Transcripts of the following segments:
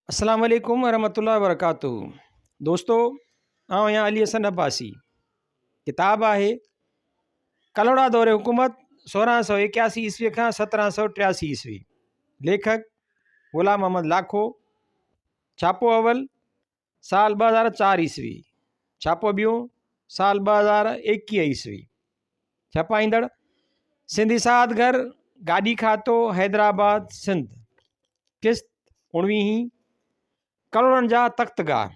السلام عليڪم ورحمة الله وبرڪاته دوستو آئون آهيان علي حسن عباسي ڪتاب آهي ڪلهوڙا دور حڪومت 1681 عيسوي کان 1783 عيسوي ليکڪ غلام محمد لاکو ڇاپو اول سال 2004 عيسوي ڇاپو ٻيون سال 2021 عيسوي ڇپائيندڙ سنڌي ساعت گهر گاڏي کاتو حيدرآباد سنڌ قسط اڻويهين ڪلهوڙن جا تختگاهه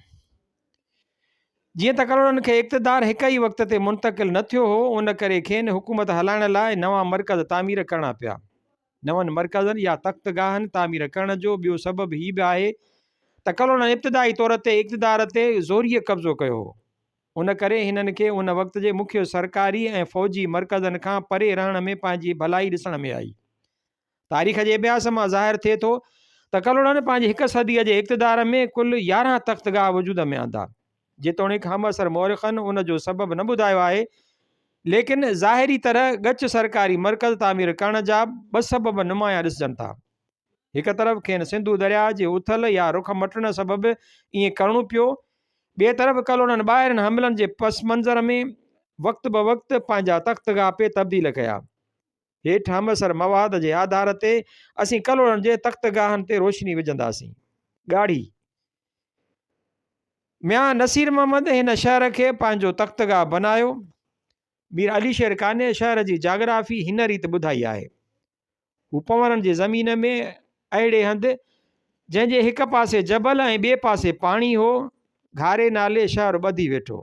جيئن ته ڪلهوڙن کي اقتدار هڪ ئي وقت تي منتقل نه ٿيو هو ان ڪري کين حڪومت هلائڻ لاء نوان مرڪز تعمير ڪرڻا پيا نون مرڪزن يا تختگاهن تعمير ڪرڻ جو ٻيو سبب هي به آهي ته ڪلهوڙن ابتدائي طور تي اقتدار تي زوريء قبضو ڪيو هو ان ڪري هنن کي ان وقت جي مکيه سرڪاري ۽ فوجي مرڪزن کان پري رهڻ ۾ پنهنجي ڀلائي ڏسڻ ۾ آئي. تاريخ جي اڀياس مان ظاهر ٿئي ٿو ته ڪلهوڙن پنهنجي هڪ صديء جي اقتدار ۾ ڪل 11 تختگاهه وجود ۾ آندا. جيتوڻيڪ همعصر مؤرخن ان جو سبب نه ٻڌايو آهي، ليڪن ظاهري طرح ڳچ سرڪاري مرڪز تعمير ڪرڻ جا ٻه سبب نمايان ڏسجن ٿا. هڪ طرف کين سنڌو درياهه جي اٿل يا رخ مٽڻ سبب ائين ڪرڻو پيو، ٻئي طرف ڪلهوڙن ٻاهرين حملن جي پس منظر ۾ وقت بوقت پنهنجا تختگاهه پئي تبديل ڪيا. هيٺ همعصر مواد جي آڌار تي اسين ڪلهوڙن جي تختگاهن تي روشني وجهنداسين. ڳاڙهي ميان نصير محمد هن شهر کي پنهنجو تختگاهه بنايو. مير علي شير قانع شهر جي جاگرافي هن ريت ٻڌائي آهي. هو پنورن جي زمين ۾ اهڙي هنڌ، جنهن جي هڪ پاسي جبل ۽ ٻئي پاسي پاڻي هو، گهاري نالي شهر ٻڌي ويٺو.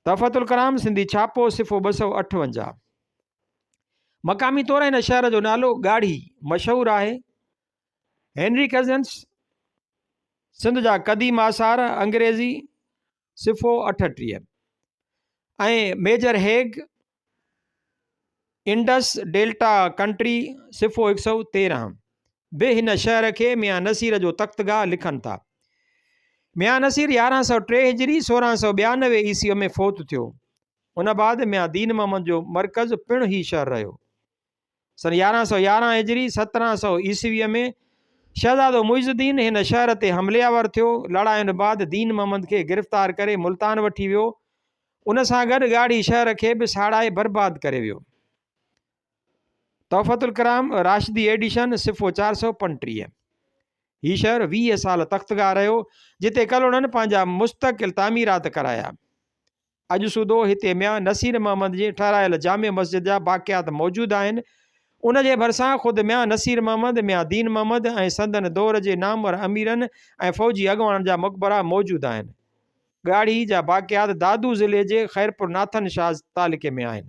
تحفة الڪرام سنڌي ڇاپو صفحو 258. مقامي طور هن شهر جو نالو ڳاڙهي مشهور آهي. هينري ڪزنس سنڌ جا قديم آثار انگريزي صفحو 38 ۽ major Haig Indus delta country, صفحو 113، به هن شهر کي ميان نصير جو تختگاهه لکن ٿا. ميان نصير 1103 هجري 1692 عيسويء ۾ فوت ٿيو. ان بعد ميان دين محمد جو مرڪز پڻ هي شهر رهيو. سن 1111 هجري 1700 عيسويء ۾ شهزادو معز الدين هن شهر تي حملي آور ٿيو. لڙاين بعد دين محمد کي گرفتار ڪري ملتان وٺي ويو. ان سان گڏ ڳاڙهي شهر کي به ساڙائي برباد ڪري ويو. تحفة الڪرام، راشدي ايڊيشن، صفحو 435. هي شهر 20 سال تختگاهه رهيو، جتي ڪلهوڙن پنهنجا مستقل تعميرات ڪرايا. اڄ سوڌو هتي ميان نصير محمد جي ٺهرايل جامع مسجد جا باقيات موجود آهن. ان جي ڀرسان خود ميان نصير محمد، ميان دين محمد ۽ سندن دور جي نامور اميرن ۽ فوجي اڳواڻن جا مقبرا موجود آهن. ڳاڙهي جا باقيات دادو ضلعي جي خيرپور ناٿن شاهه تعلقي ۾ آهن.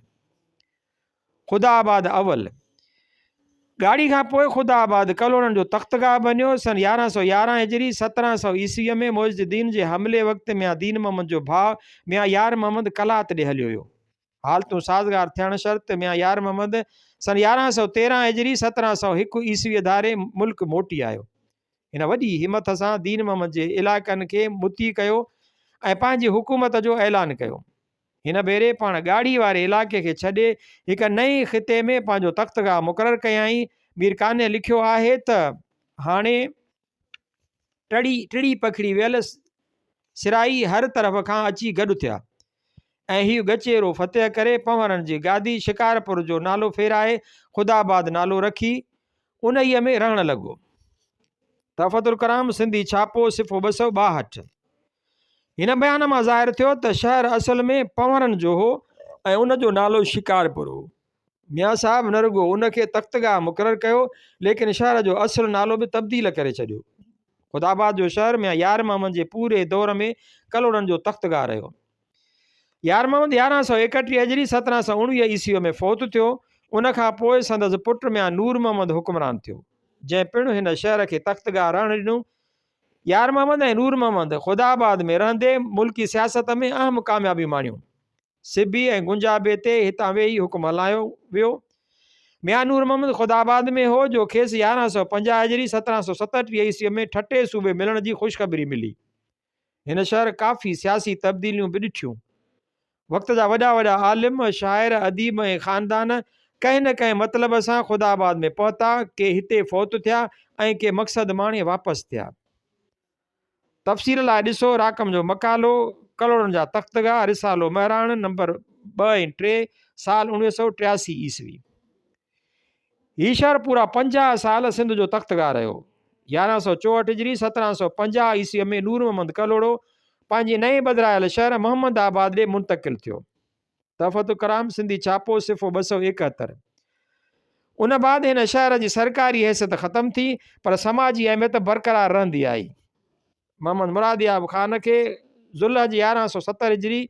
خدا آباد اول، ڳاڙهي کان پوء خدا آباد ڪلهوڙن جو تختگاهه بنيو. سن 1111 هجري 1700 عيسويء ۾ معز الدين جي حملي وقت ميان دين محمد جو ڀاء ميان يار محمد قلات ڏي هليو ويو. حالتون سازگار ٿيڻ شرط ميان يار محمد سن 1113 هجري 1701 عيسويء ڌاري ملڪ موٽي آيو. هن وڏي همٿ سان دين محمد جي علائقن کي مطيع ڪيو ۽ پنهنجي حڪومت جو اعلان ڪيو. هن ڀيري پاڻ ڳاڙهي واري علائقي کي ڇڏي هڪ نئين خطي ۾ پنهنجو تختگاهه مقرر ڪيائين. مير قانع لکيو آهي ته هاڻي ٽڙي ٽڙي پکڙي ويل سرائي هر طرف کان اچي گڏ ٿيا ۽ هيء ڳچيرو فتح ڪري پنهورن جي گادي شڪارپور جو نالو ڦيرائي خدا آباد نالو رکي انهيء ۾ رهڻ لڳو. تحفة الڪرام سنڌي ڇاپو صفحو 262. هن بيان مان ظاهر ٿيو ته شهر اصل ۾ پنهورن جو هو ۽ ان جو نالو شڪارپور هو. ميان صاحب نه رڳو ان کي تختگاهه مقرر ڪيو، ليڪن شهر جو اصل نالو به تبديل ڪري ڇڏيو. خدا آباد جو شهر ميان يار محمد جي پوري دور ۾ ڪلهوڙن جو تختگاهه رهيو. يار محمد 1131 هجري 1719 عيسويء ۾ فوت ٿيو. ان کان پوء سندس پٽ ميان نور محمد حڪمران ٿيو، جنهن پڻ هن شهر کي تختگاهه رهڻ ڏنو. يار محمد ۽ نور محمد خدا آباد ۾ رهندي ملڪي سياست ۾ اهم ڪاميابيون ماڻيون. سبي ۽ گنجابي تي هتان ويهي حڪم هلايو ويو. ميان نور محمد خدا آباد ۾ هو جو کيس 1150 هجري 1767 عيسويء ۾ ٺٽي صوبي ملڻ جي خوشخبري ملي. هن شهر ڪافي سياسي تبديليون به ڏٺيون. وقت جا وڏا وڏا عالم، شاعر، اديب ۽ خاندان ڪنهن نه ڪنهن مطلب سان خدا آباد ۾ پهتا، ڪي هتي فوت ٿيا ۽ ڪي مقصد ماڻي واپس ٿيا. تفصيل لاء ڏسو راقم جو مقالو، ڪلهوڙن جا تختگاهه، رسالو مهراڻ، نمبر 2 ۽ 3، سال 1983 عيسوي. هي شهر پورا 50 سال سنڌ جو تختگاهه رهيو. 1164 هجري 1750 عيسويء ۾ نور محمد ڪلهوڙو پنهنجي نئين ٻڌرايل شهر محمد آباد ڏي منتقل ٿيو. تحفة الڪرام سنڌي ڇاپو صفحو 271. ان بعد هن شهر جي سرڪاري حيثيت ختم ٿي، پر سماجي اهميت برقرار رهندي آئي. محمد مرادياب خان کي ذوالحج 1170 هجري،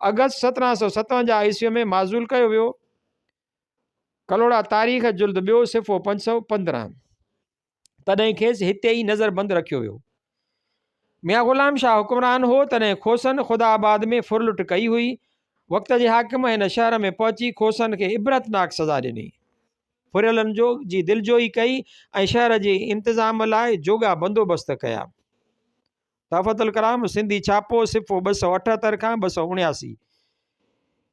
آگسٽ 1757 عيسويء ۾ معزول ڪيو ويو. ڪلهوڙا تاريخ جلد ٻيو صفحو 515. تڏهن کيس هتي ئي نظربند رکيو ويو. ميان غلام شاهه حڪمران هو، تڏهن کوسن خدا آباد ۾ ڦرلٽ ڪئي هئي. وقت جي حاڪم هن شهر ۾ پهچي کوسن کي عبرتناڪ سزا ڏني. ڦريلن جو جي دلجوئي ڪئي ۽ شهر جي انتظام لاء جوڳا بندوبست ڪيا. تحفة الڪرام، سنڌي ڇاپو، صفحو 278 کان 279.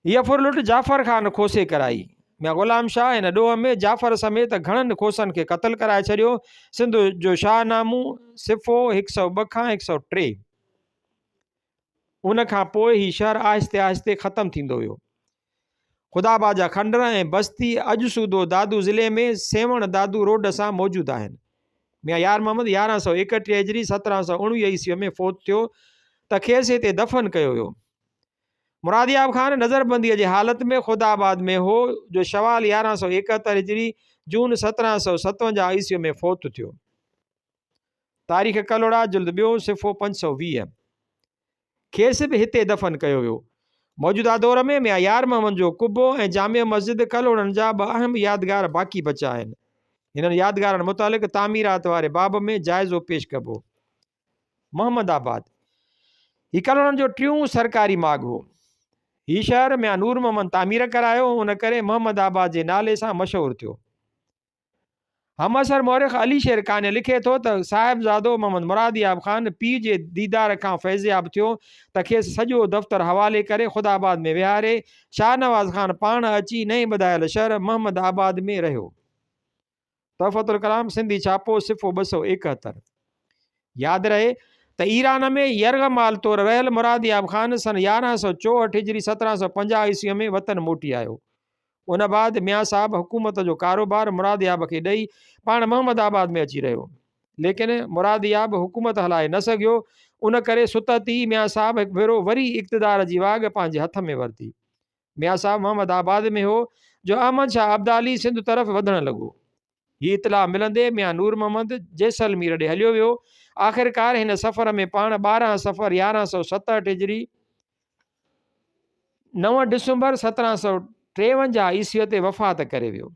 هيء ڦرلٽ جعفر خان کوسي ڪرائي. ميان غلام شاهه هن ڏوهه ۾ جعفر سميت گهڻن کوسن کي قتل ڪرائي ڇڏيو. سنڌ جو شاهه نامو، صفحو 102 کان 103. ان کان پوء هي شهر آهستي آهستي ختم ٿيندو ويو. خدا آباد جا کنڊر ۽ بستي اڄ سوڌو دادو ضلعي ۾ سيوهڻ دادو روڊ سان موجود آهن. ميان يار محمد 1131 هجري 1719 عيسويء ۾ فوت ٿيو ته کيس هتي دفن ڪيو ويو. مرادياب خان نظربنديء جي حالت ۾ خدا آباد ۾ هو جو شوال 1171 هجري جون 1757 عيسويء ۾ فوت ٿيو. تاريخ ڪلهوڙا جلد ٻيو صفحو 520. کيس به هتي دفن ڪيو ويو. موجوده دور ۾ ميان يار محمد جو قبو ۽ جامع مسجد ڪلهوڙن جا ٻه اهم يادگار باقي بچيا آهن. هنن يادگارن متعلق تعميرات واري باب ۾ جائزو پيش ڪبو. محمد آباد، هي ڪلهوڙن جو ٽيون سرڪاري ماڳ هو. هي شهر ميان نور محمد تعمير ڪرايو، ان ڪري محمد آباد جي نالي سان مشهور ٿيو. همعصر مؤرخ علي شير قانع لکي ٿو ته صاحبزادو محمد مرادياب خان پيء جي ديدار کان فيضياب ٿيو ته کيس سڄو دفتر حوالي ڪري خدا آباد ۾ ويهاري شاهنواز خان پاڻ اچي نئين ٻڌايل شهر محمد آباد ۾ رهيو. تحفة الڪرام سنڌي ڇاپو صفحو 271. ياد رهي ته ايران ۾ يرغمال طور رهيل مرادياب خان سن 1164 هجري 1750 عيسويء ۾ وطن موٽي آيو. ان بعد ميان صاحب حڪومت جو ڪاروبار مرادياب کي ڏئي پاڻ محمد آباد ۾ اچي رهيو. ليڪن مرادياب حڪومت هلائي نه سگهيو، ان ڪري ستت ئي ميان صاحب هڪ ڀيرو وري اقتدار جي واڳ پنهنجي هٿ ۾ ورتي. ميان صاحب محمد آباد ۾ هو جو احمد شاهه ابدالي سنڌ طرف وڌڻ لڳو. هي اطلاع ملندي ميان نور محمد جيسلمير ڏي هليو ويو. آخرڪار هن سفر ۾ پاڻ 12 صفر 1167 هجري، 9 ڊسمبر 1753 عيسويء تي وفات ڪري ويو.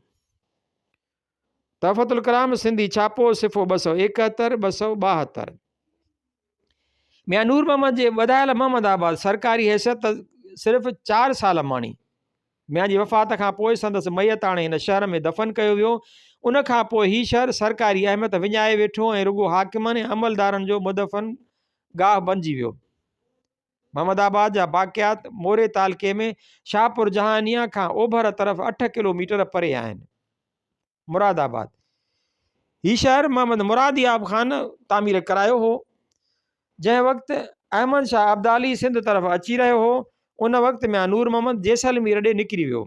تحفة الڪرام سنڌي ڇاپو صفحو 271، 272. ميان نور محمد جي ٻڌايل محمد آباد سرڪاري حيثيت صرف چار سال ماڻي. ميان جي وفات کان پوء سندس ميت آڻي هن شهر ۾ دفن ڪيو ويو. ان کان پوء هي شهر سرڪاري اهميت وڃائي ويٺو ۽ رڳو حاڪمن ۽ عملدارن جو مدفن گاهه بنجي ويو. محمد آباد جا باقيات موري تعلقي ۾ شاهپور جهانيان کان اوڀر طرف اٺ ڪلوميٽر پري آهن. مراد آباد، هي شهر محمد مراد ياب خان تعمير ڪرايو هو. جنهن وقت احمد شاهه ابدالي سنڌ طرف اچي رهيو هو، ان وقت ميان نور محمد جيسلمير ڏي نڪري ويو.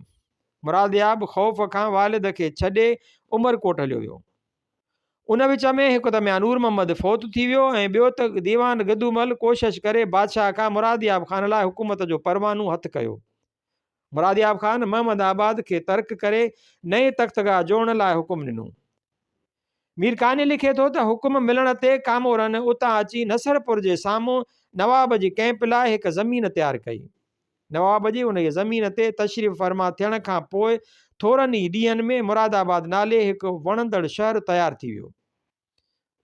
مراد ياب خوف کان والد کي ڇڏي عمرڪوٽ هليو ويو. ان وچ ۾ هڪ ته ميان نور محمد فوت ٿي ويو ۽ ٻيو ته ديوان گدومل ڪوشش ڪري بادشاهه کان مراد ياب خان لاء حڪومت جو پروانو هٿ ڪيو. مرادياب خان محمد آباد کي ترڪ ڪري نئين تختگاهه جوڙڻ لاء حڪم ڏنو. مير قانع لکي ٿو ته حڪم ملڻ تي ڪامورن اتان اچي نصرپور جي سامهون نواب جي ڪئمپ لاء هڪ زمين تيار ڪئي. نواب جي انهيء زمين تي تشريف فرما ٿيڻ کان پوء ٿورن ئي ڏينهن ۾ مرادآباد نالي هڪ وڻندڙ شهر تيار ٿي ويو.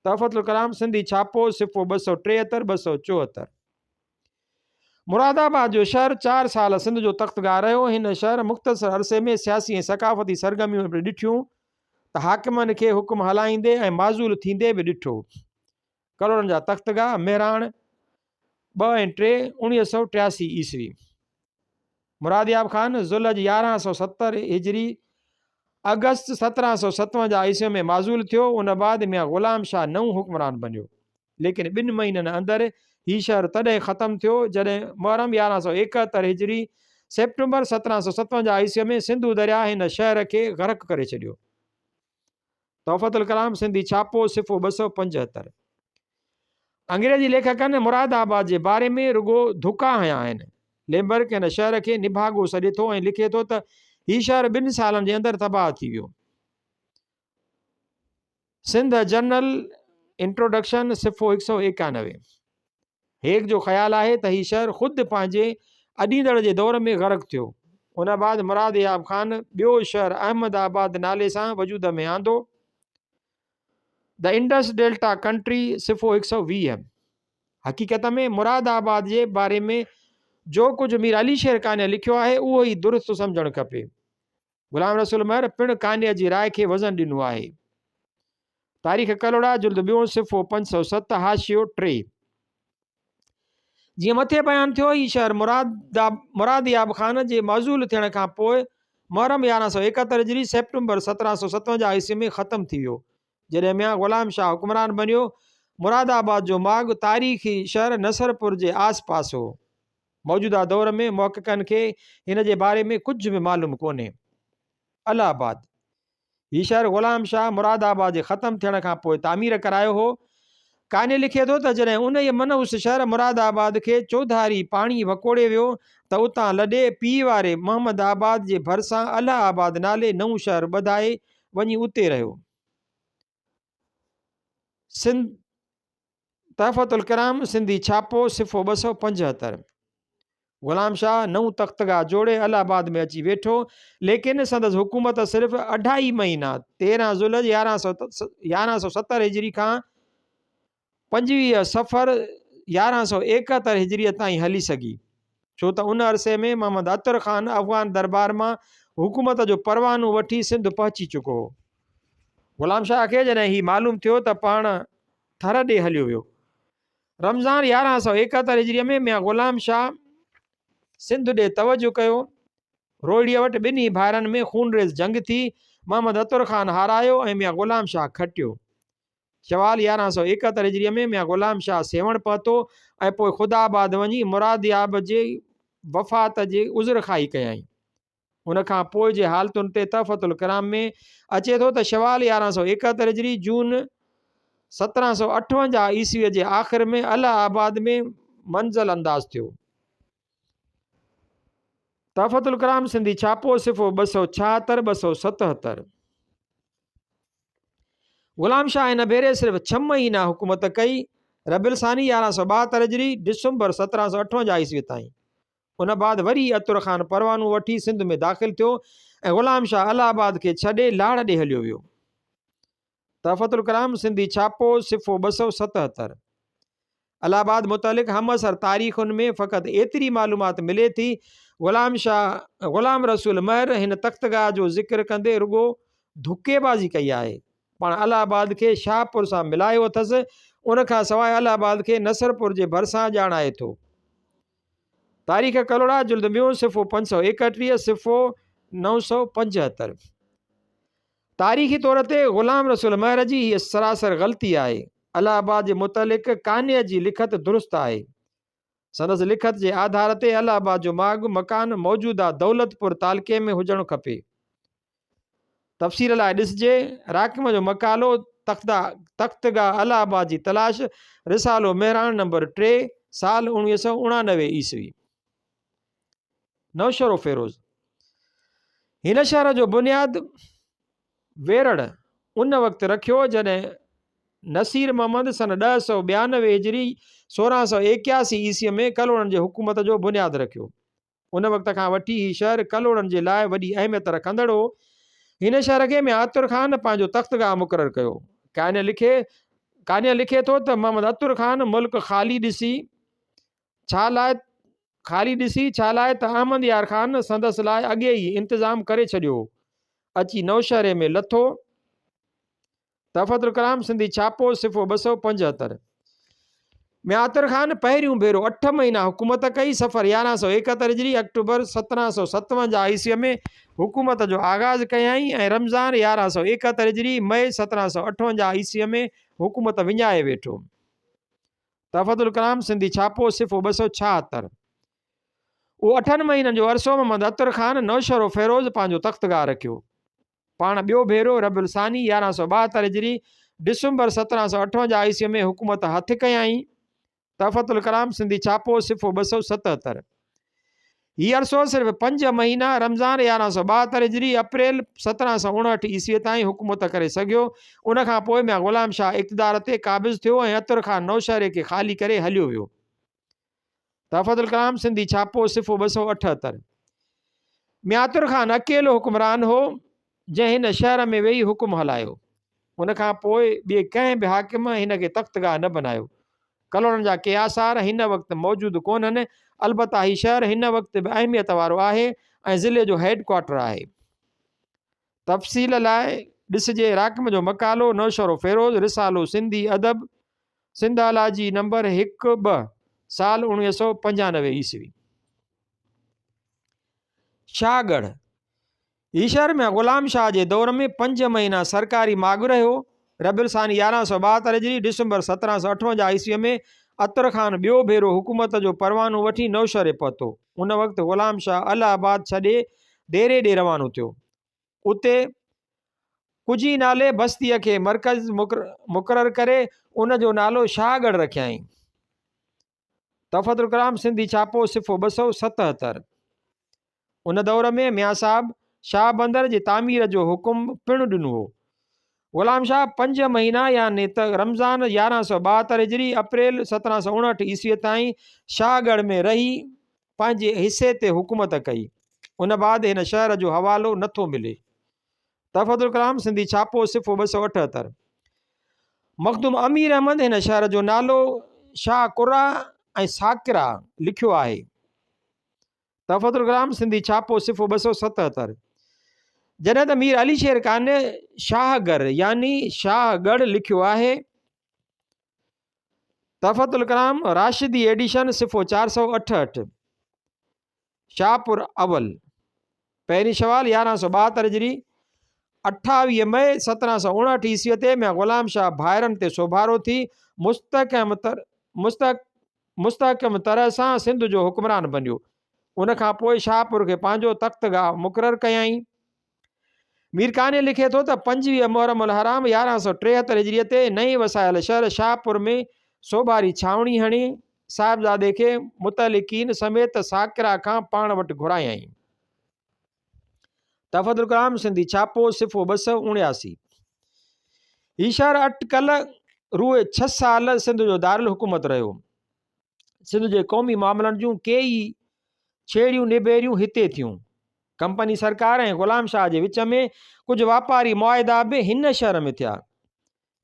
تحفة الڪرام سنڌي ڇاپو، صفحو 273، 274. مرادآباد جو شهر چار سال سنڌ جو تختگاهه رهيو. هن شهر مختصر عرصي ۾ سياسي ۽ ثقافتي سرگرميون به ڏٺيون ته حاڪمن کي حڪم هلائيندي ۽ معزول ٿيندي به ڏٺو. ڪلهوڙن جا تختگاهه، مهراڻ، 2 ۽ 3، 1983 عيسوي. مرادياب خان، ذوالحج 1170 هجري، آگسٽ 1757 عيسوي ۾ معزول ٿيو، ان بعد ميان غلام شاهه نئون حڪمران بنيو. ليڪن ٻن مهينن اندر هي شهر تڏهن ختم ٿيو، جڏهن محرم 1171 هجري، سيپٽمبر 1757 عيسوي ۾ سنڌو درياهه هن شهر کي غرق ڪري ڇڏيو. تحفة الڪرام سنڌي ڇاپو، صفحو 275. انگريزي ليکڪن مراد آباد جي باري ۾ رڳو ڌڪا هنيا آهن. ليمبرڪ هن شهر کي نڀاڳو سڏي ٿو ۽ لکي ٿو ته هي شهر ٻن سالن جي اندر تباهه ٿي ويو. سنڌ جنرل انٽروڊڪشن صفحو 191. هيگ جو خيال آهي ته هي شهر خود پنهنجي اڏيندڙ جي دور ۾ غرق ٿيو. ان بعد مراد ياب خان ٻيو شهر احمد آباد نالي سان وجود ۾ آندو. The Indus Delta Country صفحو 120. حقيقت ۾ مراد آباد جي باري ۾ جو ڪجهه مير علي شير قانع لکيو آهي اهو ئي درست سمجهڻ کپي. غلام رسول مهر پڻ قانع جي راء کي وزن ڏنو آهي. تاريخ ڪلهوڙا جلد ٻيون صفحو 507 حاشيو 3. جيئن مٿي بيان ٿيو هي شهر مراد ياب خان جي معزول ٿيڻ کان پوء محرم 1171 هجري سيپٽمبر 1757 عيسوي ۾ ختم ٿي ويو. جڏهن ميان غلام شاهه حڪمران بنيو. مراد آباد جو ماڳ تاريخي شهر نصرپور جي آس پاس هو. موجوده دور ۾ محققن کي هن جي باري ۾ ڪجهه به معلوم ڪونهي. الهه آباد، هي شهر غلام شاهه مراد آباد جي ختم ٿيڻ کان پوء تعمير ڪرايو هو. قانع لکي ٿو ته جڏهن انهيء منحوس شهر مراد آباد کي چوڌاري پاڻي وڪوڙي ويو ته اتان لڏي پيء واري محمد آباد جي ڀرسان الهه آباد نالي نئون شهر ٻڌائي وڃي اتي رهيو. سنڌ تحفة الڪرام سنڌي ڇاپو صفحو 275. غلام شاهه نئون تختگاهه جوڙي الهه آباد ۾ اچي ويٺو، ليڪن سندس حڪومت صرف اڍائي مهينا 13 ذوالحج 1170 هجري کان 25 صفر 1171 هجريء تائين هلي سگهي، ڇو ته ان عرصي ۾ محمد عطر خان افغان دربار مان حڪومت جو پروانو وٺي سنڌ پهچي چڪو هو. غلام شاهه کي جڏهن هي معلوم ٿيو ته پاڻ ٿر ڏي هليو ويو. رمضان 1171 هجريء ۾ ميان غلام شاهه سنڌ ڏي توجهه ڪيو. روهڙيء وٽ ٻنهي ڀائرن ۾ خونريز جنگ ٿي. محمد عطر خان هارايو ۽ ميان غلام شاهه کٽيو. شوال 1171 هجريء ۾ ميان غلام شاهه سيوهڻ پهتو ۽ پوء خدا آباد وڃي مرادياب جي وفات جي عذرخواهي ڪيائين. ان کان پوء جي حالتن تي تحفة الڪرام ۾ اچي ٿو ته شوال 1171 هجري جون 1758 عيسويء جي آخر ۾ الهه آباد ۾ منزل انداز ٿيو. تحفة الڪرام سنڌي ڇاپو صفحو 276 277. غلام شاهه هن ڀيري صرف ڇهه مهينا حڪومت ڪئي. ربيع الثاني 1172 هجري ڊسمبر 1758 عيسوي تائين. ان بعد وري عطر خان پروانو وٺي سنڌ ۾ داخل ٿيو ۽ غلام شاهه الهه آباد کي ڇڏي لاڙ ڏي هليو ويو. تحفة الڪرام سنڌي ڇاپو، صفحو 277. الهه آباد متعلق همعصر تاريخن ۾ فقط ايتري معلومات ملي ٿي، غلام شاهه غلام رسول مهر هن تختگاهه جو ذڪر ڪندي رڳو ڌڪي بازي ڪئي آهي. پاڻ الهه آباد کي شاهپور سان ملايو اٿس، ان کان سواء الهه آباد کي نصرپور جي ڀرسان ڄاڻائي ٿو. تاريخ ڪلهوڙا جلد ٻيون صفحو 531 صفحو 975. تاريخي طور تي غلام رسول مهر جي هيء سراسر غلطي آهي. الهه آباد جي متعلق قانع جي لکت درست آهي. سندس لکت جي آڌار تي الهه آباد جو ماڳ مڪان موجوده دولتپور تعلقي ۾ هجڻ کپي. تفصيل لاء ڏسجي، راقم جو مقالو تختگاهه الهه آباد جي تلاش، رسالو مهراڻ نمبر 3، سال 1989 عيسوي. نوشهروفيروز، هن شهر جو بنياد ويرڙ ان وقت رکيو جڏهن نصير محمد سن 1092 هجري 1681 عيسوي ۾ ڪلهوڙن جي حڪومت جو بنياد رکيو. ان وقت کان وٺي هي شهر ڪلهوڙن جي لاء وڏي اهميت رکندڙ هو. هن شهر کي ميان عطر خان پنهنجو تختگاهه مقرر ڪيو. قانع لکي قانع لکي ٿو ته محمد عطر خان ملڪ خالي ڏسي ڇا لاء خالي ڏسي ڇا لاء ته احمد يار خان سندس لاء اڳي ئي انتظام ڪري ڇڏيو هو. اچي نوشهري ۾ لٿو. تحفة الڪرام سنڌي ڇاپو، صفحو 275. ميان عطر خان پهريون ڀيرو اٺ مهينا حڪومت ڪئي. صفر 1171 هجري، آڪٽوبر 1757 عيسويء ۾ حڪومت جو آغاز ڪيائين ۽ رمضان 1171 هجري، مئي 1758 عيسويء ۾ حڪومت وڃائي ويٺو. تحفة الڪرام سنڌي ڇاپو، صفحو 276. اهو اٺن مهينن جو عرصو محمد عطر خان نوشهروفيروز پنهنجو تختگاهه رکيو. پاڻ ٻيو ڀيرو ربيع الثاني 1172 هجري، ڊسمبر 1758 عيسوي ۾ حڪومت هٿ ڪيائين. تحفة الڪرام سنڌي ڇاپو، صفحو 277. هي عرصو صرف پنج مهينا، رمضان 1172 هجري، اپريل 1759 عيسوي تائين حڪومت ڪري سگهيو. ان کان پوء ميان غلام شاهه اقتدار تي قابض ٿيو ۽ عطر خان نوشهري کي خالي ڪري هليو ويو. تحفة الڪرام سنڌي ڇاپو، صفحو 278. ميان عطر خان اڪيلو حڪمران هو، جنهن هن شهر ۾ ويهي حڪم هلايو. ان کان پوء ٻئي ڪنهن به حاڪم هن کي تختگاهه نه بنايو. ڪلهوڙن جا ڪي آثار هن وقت موجود ڪونهن، البته هي شهر هن وقت به اهميت وارو آهي ۽ ضلعي جو هيڊ ڪوارٽر آهي. تفصيل لاء ڏسجي راقم جو مقالو، نوشهروفيروز، رسالو سنڌي ادب، سنڌالاجي نمبر هڪ ٻه، سال 1995 عيسوي. شاهه ڳڙهه، هي شهر ميان غلام شاهه جي دور ۾ پنج مهينا سرڪاري ماڳ رهيو. ربيع الثاني 1172 هجري، ڊسمبر 1758 عيسويء ۾ عطر خان ٻيو ڀيرو حڪومت جو پروانو وٺي نوشهري پهتو. ان وقت غلام شاهه الهه آباد ڇڏي ديري ڏي روانو ٿيو. اتي ڪجي نالي بستيء کي مرڪز مقرر ڪري ان جو نالو شاهه ڳڙهه رکيائين. تحفة الڪرام سنڌي ڇاپو صفحو 277. ان دور ۾ ميان صاحب شاهه بندر جي تعمير جو حڪم پڻ ڏنو هو. غلام شاهه پنج مهينا يعني ته رمضان 1172 هجري، اپريل 1759 عيسويء تائين شاهه ڳڙهه ۾ رهي پنهنجي حصي تي حڪومت ڪئي. ان بعد هن شهر جو حوالو نه ٿو ملي. تحفة الڪرام سنڌي ڇاپو صفحو 278. مخدوم امير احمد هن شهر جو نالو شاهه قره ۽ ساڪره لکيو آهي. تحفة الڪرام سنڌي ڇاپو صفحو 277. جڏهن ته مير علي شير قانع شاهه گر يعني شاهه ڳڙهه لکيو آهي. تحفة الڪرام راشدي ايڊيشن صفحو 468. شاهپور اول، پهرين شوال 1172 هجري، 28 مئي 1759 عيسويء تي ميان غلام شاهه ڀائرن تي سوڀارو ٿي مستحڪم طرح سان سنڌ جو حڪمران بنيو. ان کان پوء شاهپور کي پنهنجو تختگاهه مقرر ڪيائين. مير قانع لکي ٿو ته 25 محرم الحرام 1173 هجريء تي نئين وسايل شهر شاهپور ۾ سوڀاري ڇانوڻي هڻي صاحبزادي کي متعلقين سميت ساڪرا کان پاڻ وٽ گهرايائين. تحفة الڪرام سنڌي ڇاپو صفحو 279. هي شهر اٽڪل روء ڇهه سال سنڌ جو دارالحڪومت رهيو. سنڌ جي قومي معاملن جون ڪيئي ڇيڙيون نبيريون هتي ٿيون. ڪمپني سرڪار ۽ غلام شاهه جي وچ ۾ ڪجهه واپاري معاهدا به هن شهر ۾ ٿيا.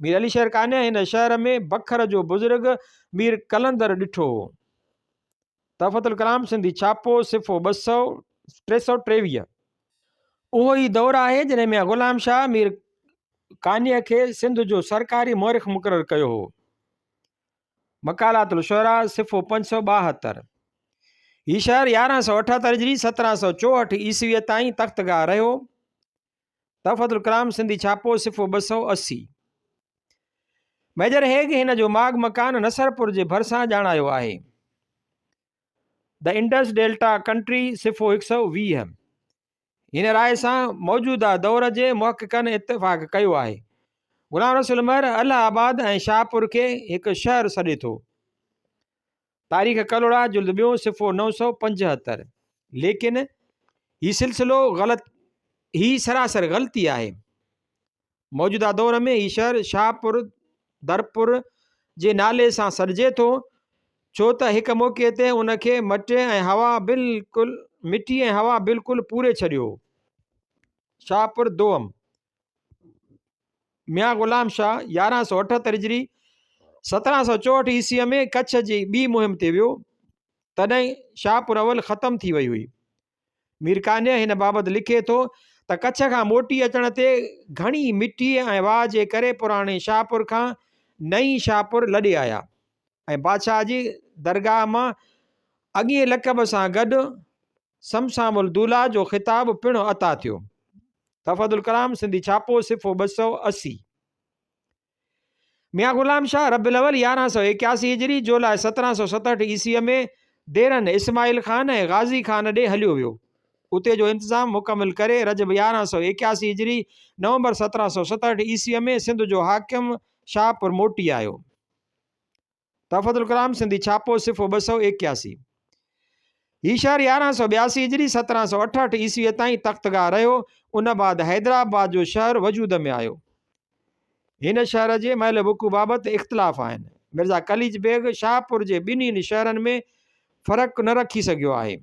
مير علي شير قانع هن شهر ۾ بکر جو بزرگ مير قلندر ڏٺو هو. تحفة الڪرام سنڌي ڇاپو صفحو 323. اهو ئي دور آهي جڏهن ميان غلام شاهه مير قانع کي سنڌ جو سرڪاري مؤرخ مقرر ڪيو هو. مقالات الشعراء، صفحو 572. هي شهر 1178 هجري 1764 عيسويء تائين تختگاهه رهيو. تحفة الڪرام سنڌي ڇاپو، صفحو 280. ميجر هيگ هن جو ماڳ مڪان نصرپور جي ڀرسان ڄاڻايو آهي. The Indus Delta Country، صفحو 120. هن راء سان موجوده دور جي محققن اتفاق ڪيو آهي. غلام رسول مهر الهه آباد ۽ شاهپور کي هڪ شهر سڏي ٿو. تاريخ ڪلهوڙا جلد ٻيون صفحو 975. ليڪن هي سلسلو غلط هي سراسر غلطي آهي. موجوده دور ۾ هي شهر شاهپور درپور جي نالي سان سڏجي ٿو، ڇو ته هڪ موقعي تي ان کي مٽي ۽ هوا بلڪل مٽي ۽ هوا بلڪل پوري ڇڏيو هو. شاهپور دوم، ميان غلام شاهه 1178 هجري 1764 عيسويء ۾ ڪڇ جي ٻي مهم تي ويو، تڏهن شاهپور اول ختم ٿي وئي هئي. مير قانع هن بابت لکي ٿو ته ڪڇ کان موٽي اچڻ تي گهڻي مٽيء ۽ واء جي ڪري پراڻي شاهپور کان نئين شاهپور لڏي آيا ۽ بادشاهه جي درگاهه مان اڳئين لقب سان گڏ صمصام الدوله جو خطاب پڻ عطا ٿيو. تحفة الڪرام سنڌي ڇاپو صفحو 280. ميان غلام شاهه ربيع الاول 1181 هجري، جولاء 1767 عيسويء ۾ ديرن اسماعيل خان ۽ غازي خان ڏي هليو ويو. اتي جو انتظام مڪمل ڪري رجب 1181 هجري، نومبر 1767 عيسويء ۾ سنڌ جو حاڪم شاهپور موٽي آيو. تحفة الڪرام سنڌي ڇاپو صفحو 281. هي شهر 1182 هجري 1768 عيسويء تائين تختگاهه رهيو، ان بعد حيدرآباد جو شهر وجود ۾ آيو. هن شهر جي محل وقوع بابت اختلاف آهن. مرزا قليچ بيگ شاهپور جي ٻنهين شهرن ۾ فرق نه رکي سگهيو آهي.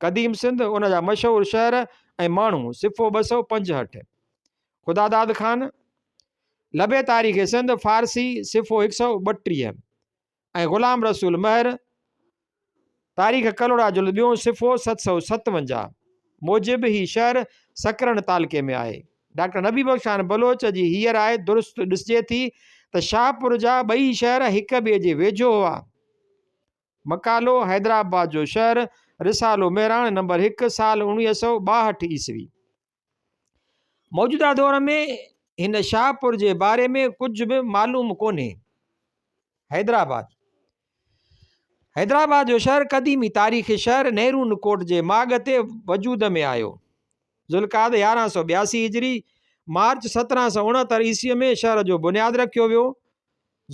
قديم سنڌ، ان جا مشهور شهر ۽ ماڻهو، صفحو 265. خداداد خان، لبي تاريخ سنڌ، فارسي، صفحو 132، ۽ غلام رسول مهر، تاريخ ڪلهوڙا جلد ٻيون، صفحو 757، موجب هي شهر سڪرنڊ تعلقي ۾ آهي. ڊاڪٽر نبي بخش خان بلوچ جي هيء راء درست ڏسجي ٿي ته شاهپور جا ٻئي شهر هڪ ٻئي جي ويجهو هئا. مقالو، حيدرآباد جو شهر، رسالو مهراڻ نمبر هڪ، سال 1962 عيسوي. موجوده دور ۾ هن شاهپور جي باري ۾ ڪجهه به معلوم ڪونهي. حيدرآباد، حيدرآباد جو شهر قديمي تاريخي شهر نيرون ڪوٽ جي ماڳ تي وجود ۾ آيو. ذوالقعد 1182 هجري، مارچ 1769 عيسويء ۾ شهر جو بنياد رکيو ويو.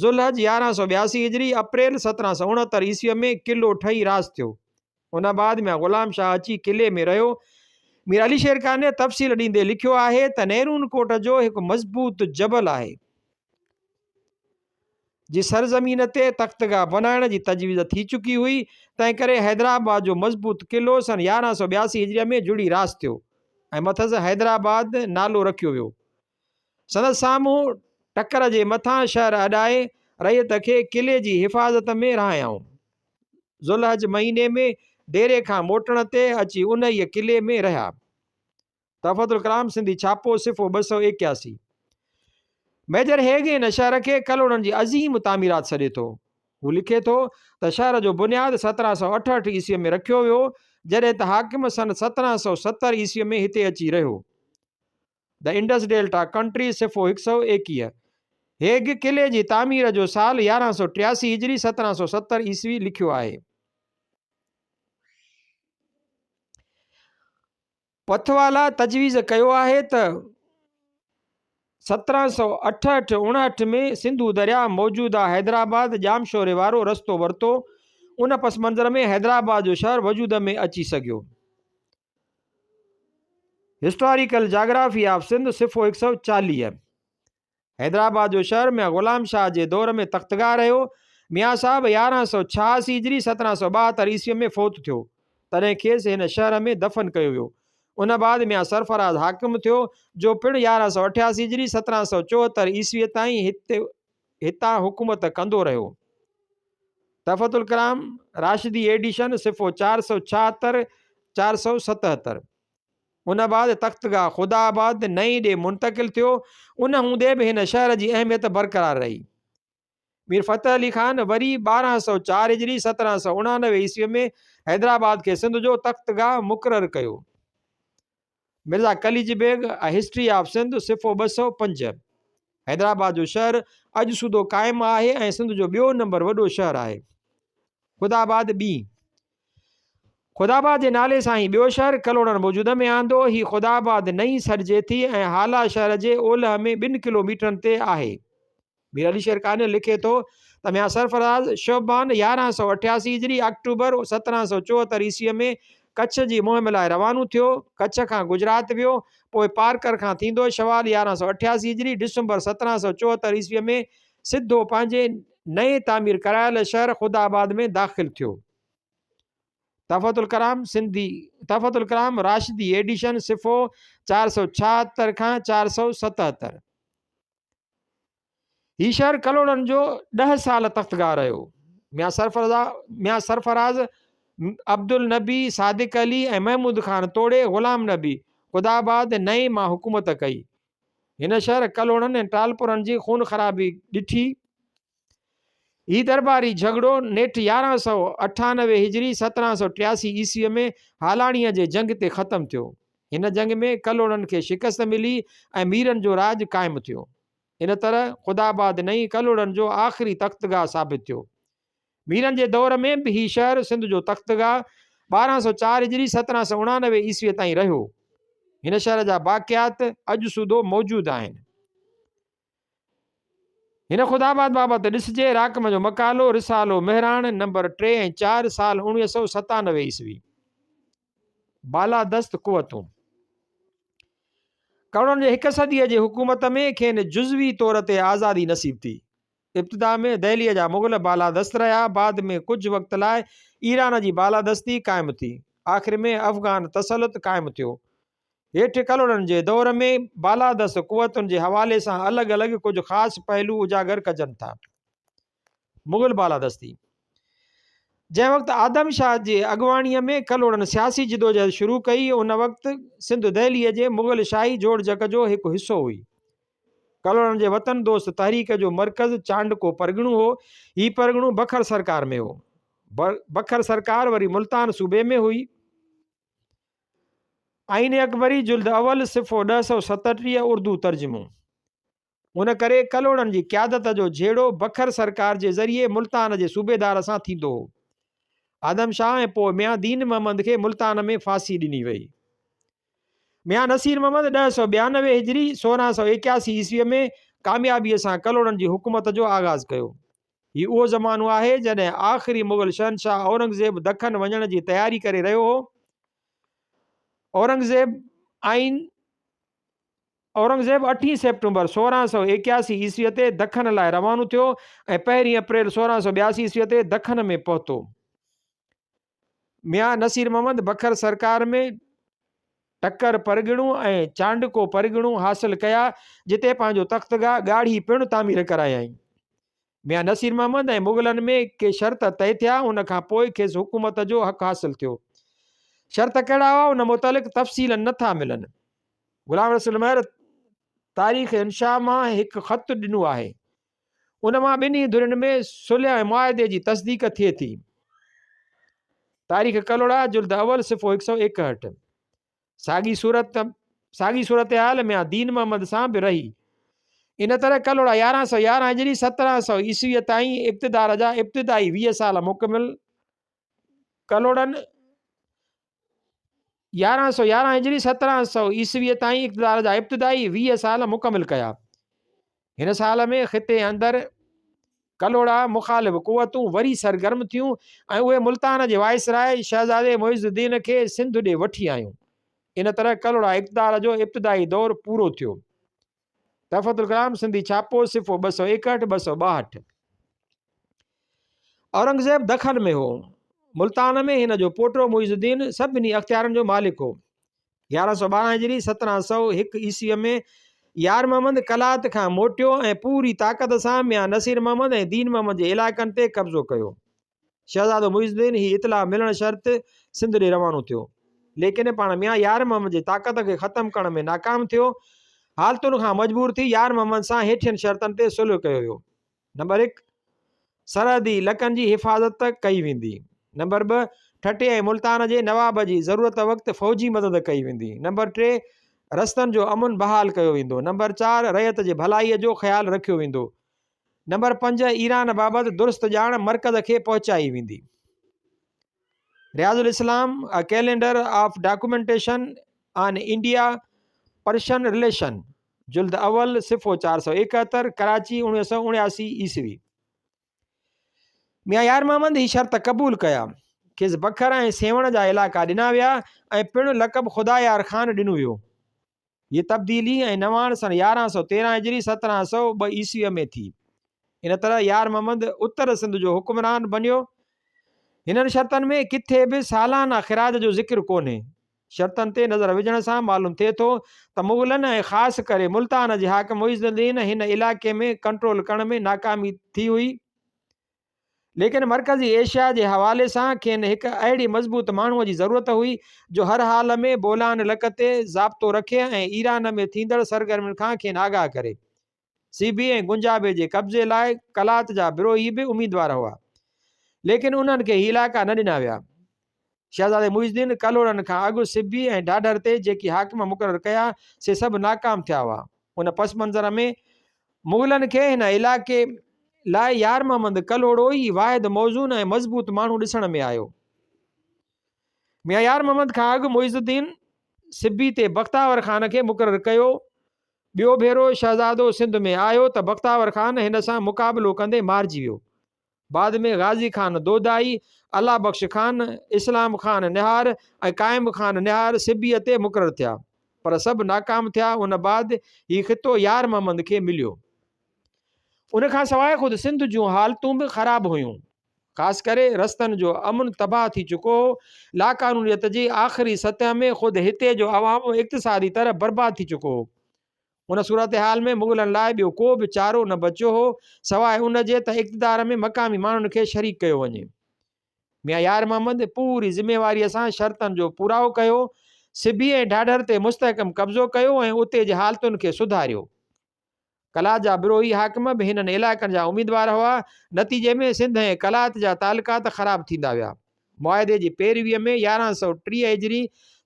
ذوالحج 1182 هجري، اپريل 1769 عيسويء ۾ قلعو ٺهي راس ٿيو. ان بعد ميان غلام شاهه اچي قلعي ۾ رهيو. مير علي شير قانع تفصيل ڏيندي لکيو آهي ته نيرون ڪوٽ جو هڪ مضبوط جبل آهي، جي سرزمين تي تختگاهه بنائڻ جي تجويز ٿي چڪي هئي، تنهنڪري حيدرآباد جو مضبوط قلعو سن 1182 هجريء ۾ جڙي راس ٿيو ۽ مٿس حيدرآباد نالو رکيو ويو. سندس سامهون ٽڪر جي مٿان شهر اڏائي رعيت کي قلعي جي حفاظت ۾ رهايائون. ذوالحج مهيني ۾ ديري کان موٽڻ تي اچي انهيء قلعي ۾ رهيا. تحفة الڪرام سنڌي ڇاپو صفحو 281. ميجر هيگ هن شهر کي ڪلهوڙن جي عظيم تعميرات سڏي ٿو. هو لکي ٿو ته شهر جو بنياد 1768 عيسويء ۾ رکيو ويو، جڏهن ته حاڪم سن 1770 عيسويء ۾ هتي اچي رهيو. The Indus Delta Country صفحو 121. هيگ قلعي جي تعمير جو سال 1183 هجري 1770 عيسوي لکيو آهي. پٿوالا تجويز ڪيو آهي ته 1768 59 ۾ سنڌو درياء موجوده حيدرآباد ڄامشوري وارو رستو ورتو، ان پس منظر ۾ حيدرآباد جو شهر وجود ۾ اچي سگهيو. هسٽاريڪل جاگرافي آف سنڌ صفحو 140. حيدرآباد جو شهر ميان غلام شاهه جي دور ۾ تختگاهه رهيو. ميان صاحب 1186 هجري 1772 عيسويء ۾ فوت ٿيو، تڏهن کيس هن شهر ۾ دفن ڪيو ويو. ان بعد ميان سرفراز حاڪم ٿيو، جو پڻ 1188 هجري 1774 عيسويء تائين هتان حڪومت ڪندو رهيو. تحفة الڪرام، راشدي ايڊيشن، صفحو 476، 477. ان بعد تختگاهه خدا آباد نئين ڏي منتقل ٿيو. ان هوندي به هن شهر جي اهميت برقرار رهي. مير فتح علي خان وري 1204 هجري 1789 عيسويء ۾ حيدرآباد کي سنڌ جو تختگاهه مقرر ڪيو. Mirza Qalich Beg, A History of Sindh, صفحو 205. حيدرآباد جو شهر اڄ سوڌو قائم آهي ۽ سنڌ جو ٻيو نمبر وڏو شهر آهي. خدا آباد ٻي. خدا آباد جي نالي سان هي ٻيو شهر ڪلهوڙن وجود ۾ آندو. هي خدا آباد نئين سڏجي ٿي ۽ هالا شهر جي اولهه ۾ ٻن ڪلوميٽرن تي آهي. مير علي شير قانع لکي ٿو ته ميان سرفراز شعبان 1188 هجري آڪٽوبر 1774 عيسويء ۾ ڪڇ جي مهم لاء روانو ٿيو. ڪڇ کان گجرات ويو، پوء پارڪر کان ٿيندو شوال 1188 هجري ڊسمبر 1774 عيسويء ۾ سڌو پنهنجي نئين تعمير ڪرايل شهر خدا آباد ۾ داخل ٿيو. تحفة الڪرام سنڌي تحفة الڪرام راشدي ايڊيشن صفحو 476 کان 477. هي شهر ڪلهوڙن جو ڏهه سال تختگاهه رهيو. ميان سرفراز، عبدالنبي، صادق علي ۽ محمود خان توڙي غلام نبي خدا آباد نئين مان حڪومت ڪئي. هن شهر ڪلهوڙن ۽ ٽالپرن جي خون خرابي ڏٺي. هي درٻاري جهڳڙو نيٺ 1198 هجري، 1783 عيسويء ۾ هالاڻيء جي جنگ تي ختم ٿيو. هن جنگ ۾ ڪلهوڙن کي شڪست ملي ۽ ميرن جو راڄ قائم ٿيو. ان طرح خداآباد نئين ڪلهوڙن جو آخري تختگاهه ثابت ٿيو. ميرن جي دور ۾ به هي شهر سنڌ جو تختگاهه 1204 هجري، 1789 عيسويء تائين رهيو. هن شهر جا باقيات اڄ سوڌو موجود آهن. هن خدا آباد بابت ڏسجي راقم جو مقالو، رسالو مهراڻ، نمبر 3 ۽ 4، سال 1997 عيسوي. بالادست قوتون. ڪروڙن جي هڪ صديء جي حڪومت ۾ کين جزوي طور تي آزادي نصيب ٿي. ابتدا ۾ دهليء جا مغل بالادست رهيا، بعد ۾ ڪجهه وقت لاء ايران جي بالادستي قائم ٿي. آخر ۾ افغان تسلط قائم ٿيو. هيٺ ڪلهوڙن جي دور ۾ بالادست قوتن جي حوالي سان الڳ الڳ ڪجهه خاص پهلو اجاگر ڪجن ٿا. مغل بالادستي، جنهن وقت آدم شاهه جي اڳواڻيء ۾ ڪلهوڙن سياسي جدوجهد شروع ڪئي، ان وقت سنڌ دهليء جي مغل شاهي جوڙجڪ جو هڪ حصو هئي. ڪلهوڙن جي وطن دوست تحريڪ جو مرڪز چانڊڪو پرڳڻو هو. هي پرڳڻو بکر سرڪار ۾ هو. بکر سرڪار وري ملتان صوبي ۾ هئي. آئين اڪبري جلد اول صفحو 1037 اردو ترجمو. ان ڪري ڪلهوڙن جي قيادت جو جهيڙو بکر سرڪار جي ذريعي ملتان جي صوبيدار سان ٿيندو هو. آدم شاهه ۽ پوء ميان دين محمد کي ملتان ۾ ڦاسي ڏني وئي. ميان نصير محمد 1092 هجري 1681 عيسويء ۾ ڪاميابيء سان ڪلهوڙن جي حڪومت جو آغاز ڪيو. هي اهو زمانو آهي جڏهن آخري مغل شهنشاهه اورنگزيب دکن وڃڻ جي تياري ڪري رهيو هو. اورنگزيب آئين اورنگزيب اٺين سيپٽمبر 1681 عيسويء تي دکن لاء روانو ٿيو ۽ پهرين اپريل 1682 عيسويء تي دکن ۾ پهتو. ميان نصير محمد بکر سرڪار ۾ ٽڪر پرڳڻو ۽ چانڊڪو پرڳڻو حاصل ڪيا، جتي پنهنجو تختگاهه ڳاڙهي پڻ تعمير ڪرايائين. ميان نصير محمد ۽ مغلن ۾ ڪي شرط طئي ٿيا، ان کان پوء کيس حڪومت جو حق حاصل ٿيو. شرط ڪهڙا هئا، ان متعلق تفصيل نه ٿا ملن. غلام رسول مهر تاريخ انشاء مان هڪ خط ڏنو آهي. ان مان ٻنهي ڌرين ۾ صلح ۽ معاهدي جي تصديق ٿئي ٿي. تاريخ ڪلهوڙا جلد اول صفحو 161. ساڳي صورت ساڳي صورتحال ميان دين محمد سان به رهي. ان طرح ڪلهوڙا 1111 هجري 1700 عيسويء تائين اقتدار جا ابتدائي 20 سال مڪمل ڪلهوڙن 1111 هجري 1700 عيسويء تائين اقتدار جا ابتدائي 20 سال مڪمل ڪيا. هن سال ۾ خطي اندر ڪلهوڙا مخالف قوتون وري سرگرم ٿيون ۽ اهي ملتان جي وائسراء شهزادي معز الدين کي سنڌ ڏي وٺي آيون. ان طرح ڪلهوڙا اقتدار جو ابتدائي دور پورو ٿيو. تحفة الڪرام سنڌي ڇاپو صفحو 261 262. اورنگزيب دکن ۾ هو. ملتان ۾ هن جو پوٽو معز الدين سڀني اختيارن جو مالڪ هو. 1112 هجري 1701 عيسويء ۾ يار محمد قلات کان موٽيو ۽ پوري طاقت سان ميان نصير محمد ۽ دين محمد جي علائقن تي قبضو ڪيو. شهزادو معز الدين هي اطلاع ملڻ شرط سنڌ ڏي روانو ٿيو. ليڪن پاڻ ميان يار محمد جي طاقت کي ختم ڪرڻ ۾ ناڪام ٿيو. حالتن کان مجبور ٿي يار محمد سان هيٺين شرطن تي صلح ڪيو ويو. نمبر 1، سرحدي لڪن جي حفاظت ڪئي ويندي. نمبر 2، ٺٽي ۽ ملتان جي نواب جي ضرورت وقت فوجي مدد ڪئي ويندي. نمبر 3، رستن جو امن بحال ڪيو ويندو. نمبر 4، رعيت جي ڀلائيء جو خيال رکيو ويندو. نمبر 5، ايران بابت درست ڄاڻ مرڪز کي پهچائي ويندي. Riaz ul Islam, A Calendar of Documentation on India Persian Relation، جلد اول، صفحو 471، ڪراچي، 1979 عيسوي. ميان يار محمد هي شرط قبول ڪيا. کيس بکر ۽ سيوهڻ جا علائقا ڏنا ويا ۽ پڻ لقب خدا يار خان ڏنو ويو. هيء تبديلي ۽ نواڻ سن 1113 هجري 1702 عيسويء ۾ ٿي. ان طرح يار محمد اتر سنڌ جو حڪمران بنيو. هنن شرطن ۾ ڪٿي به سالانه خراج جو ذڪر ڪونهي. شرطن تي نظر وجهڻ سان معلوم ٿئي ٿو ته مغلن ۽ خاص ڪري ملتان جي حاڪم معز الدين هن علائقي ۾ ڪنٽرول ڪرڻ ۾ ناڪامي ٿي هئي. ليڪن مرڪزي ايشيا جي حوالي سان کين هڪ اهڙي مضبوط ماڻهوء جي ضرورت هئي، جو هر حال ۾ بولان لڪ تي ضابطو رکي ۽ ايران ۾ ٿيندڙ سرگرمين کان کين آگاهه ڪري. سيبي ۽ گنجابي جي قبضي لاء قلات جا بروهي به اميدوار هئا، ليڪن انهن کي هي علائقا نه ڏنا ويا. شهزادي معز الدين ڪلهوڙن کان اڳ سبي ۽ ڍاڍر تي جيڪي حاڪم مقرر ڪيا، سي سڀ ناڪام ٿيا هئا. ان پس منظر ۾ مغلن کي هن علائقي لاء يار محمد ڪلهوڙو ئي واحد موزون ۽ مضبوط ماڻهو ڏسڻ ۾ آيو. ميان يار محمد کان اڳ معز الدين سبي تي بختاور خان کي مقرر ڪيو. ٻيو ڀيرو شهزادو سنڌ ۾ آيو ته بختاور خان هن سان مقابلو ڪندي مارجي ويو. بعد ۾ غازي خان دودائي، الله بخش خان، اسلام خان نهار ۽ قائم خان نهار سبيء تي مقرر ٿيا، پر سڀ ناڪام ٿيا. ان بعد هي خطو يار محمد کي مليو. ان کان سواء خود سنڌ جون حالتون به خراب هيون. خاص ڪري رستن جو امن تباهه ٿي چڪو هو. لاقانونيت جي آخري سطح ۾ خود هتي جو عوام اقتصادي طرح برباد ٿي چڪو هو. ان صورتحال ۾ مغلن لاء ٻيو ڪو به چارو نه بچيو هو، سواء ان جي ته اقتدار ۾ مقامي ماڻهن کي شريڪ ڪيو وڃي. ميان يار محمد پوري ذميواريء سان شرطن جو پورائو ڪيو، سبي ۽ ڍاڍر تي مستحڪم قبضو ڪيو ۽ اتي جي حالتن کي سڌاريو. قلات جا بروهي حاڪم به هنن علائقن جا اميدوار هئا. نتيجي ۾ سنڌ ۽ قلات جا تعلقات خراب ٿيندا ويا. معاهدي جي پيرويء ۾ 1130 هجري،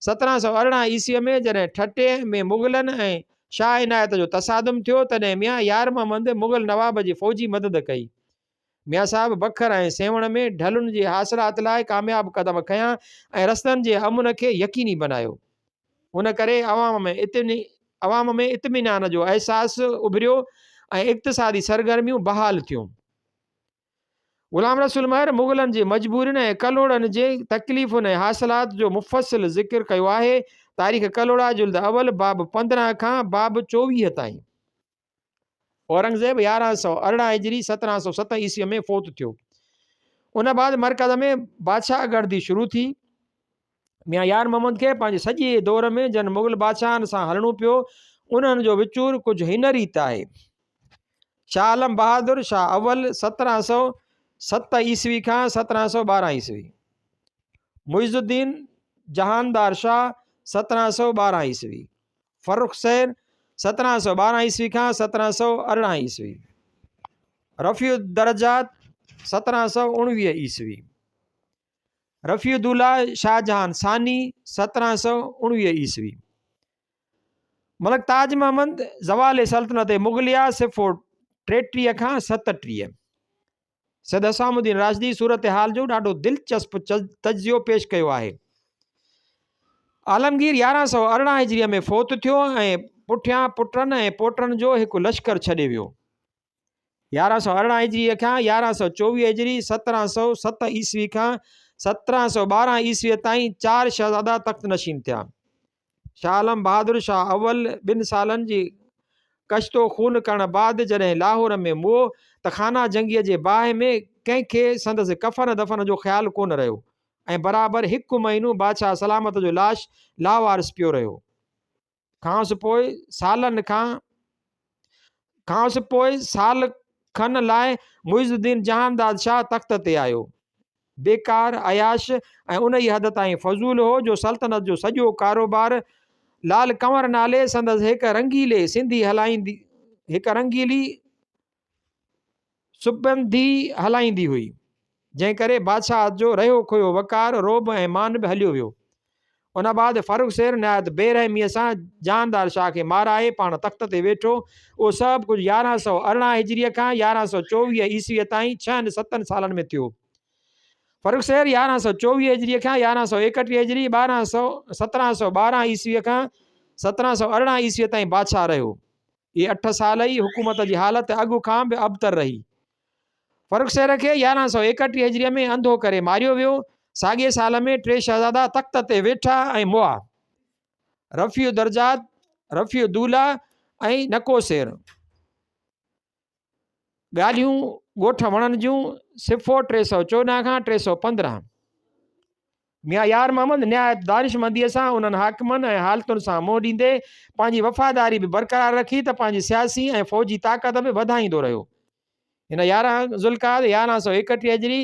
1718 عيسويء ۾ جڏهن ٺٽي ۾ مغلن ۽ شاهه عنايت جو تصادم ٿيو، تڏهن ميان يار محمد مغل نواب جي فوجي مدد ڪئي. ميان صاحب بکر ۽ سيوهڻ ۾ ڍلن جي حاصلات لاء ڪامياب قدم کنيا ۽ رستن جي امن کي يقيني بنايو. ان ڪري عوام ۾ اطمينان جو احساس اڀريو ۽ اقتصادي سرگرميون بحال ٿيون. غلام رسول مهر مغلن جي مجبورين ۽ ڪلهوڙن جي تڪليفن ۽ حاصلات جو مفصل ذڪر ڪيو آهي، تاريخ ڪلهوڙا جلد اول باب 15 کان باب 24 تائين. اورنگزيب 1118 هجري 1707 عيسويء ۾ فوت ٿيو. ان بعد مرڪز ۾ بادشاهه گردي شروع ٿي. ميان يار محمد کي پنهنجي سڄي دور ۾ جن مغل بادشاهن سان هلڻو پيو، انهن جو وچور ڪجهه هن ريت آهي. شاهه عالم بهادر شاهه اول 1707 عيسوي کان 1712 عيسوي. معز الدين جهاندار شاهه 1712 عيسوي. فرخ سير، 1712 عيسوي کان 1718 عيسوي. رفيع الدرجات، 1719 عيسوي. رفيع الدوله شاهجهان ثاني، 1719 عيسوي. ملڪ تاج محمد، زوال سلطنت مغليه، صفحو 33 کان 37. سيد حسام الدين راشدي صورتحال جو ڏاڍو دلچسپ تجزيو پيش ڪيو آهي. عالمگير 1118 هجريء ۾ فوت ٿيو ۽ پٺيان پٽن ۽ پوٽن جو هڪ لشڪر ڇڏي ويو. 1118 هجريء کان 1124 هجري، 1707 عيسوي کان 1712 عيسويء تائين چار شهزادا تخت نشين ٿيا. شاهه عالم بهادر شاهه اول ٻن سالن جي ڪشت و خون ڪرڻ بعد جڏهن لاهور ۾ مئو ته خانه جنگيء جي باهه ۾ ڪنهن کي سندس ڪفن دفن جو خيال ڪونه رهيو ۽ برابر هڪ مهينو بادشاهه سلامت جو لاش لاوارث پيو رهيو. کانئس پوء سالن کان کانئس پوء سال کن لاء معز الدين جهانداد شاهه تخت تي آيو. بيڪار، عياش ۽ انهيء حد تائين فضول هو جو سلطنت جو سڄو ڪاروبار لال ڪنور نالي سندس هڪ رنگيلي سنڌي هلائيندي هڪ رنگيلي سپنڌي هلائيندي هئي، جنهن ڪري بادشاهت جو رهيو کهيو وقار، رعب ۽ مان به هليو ويو. ان بعد فرخ سير نهايت بي رحميء سان جهاندار شاهه کي مارائي پاڻ تخت تي ويٺو. اهو سڀ ڪجهه 1118 هجريء کان 1124 عيسويء تائين ڇهن ستن سالن ۾ ٿيو. فرخ سير 1124 هجريء کان 1131 هجري، 1712 عيسويء کان 1718 عيسويء تائين بادشاهه رهيو. اهي اٺ سال ئي حڪومت جي حالت اڳ کان به ابتر رهي. فرخ سير کي 1131 هجريء ۾ انڌو ڪري ماريو ويو. ساڳئي سال ۾ ٽي شهزادا تخت تي ويٺا ۽ مئا. رفيع الدرجات، رفيع الدوله ۽ نڪو سير. ڳالهيون ڳوٺ وڻن جون، صفحو 314 کان 315. ميان يار محمد نهايت دانشمنديء سان انهن حاڪمن ۽ حالتن سان منهن ڏيندي پنهنجي وفاداري به برقرار رکي ته پنهنجي سياسي ۽ فوجي طاقت به وڌائيندو رهيو. هن 11 ذوالقعد 1131 هجري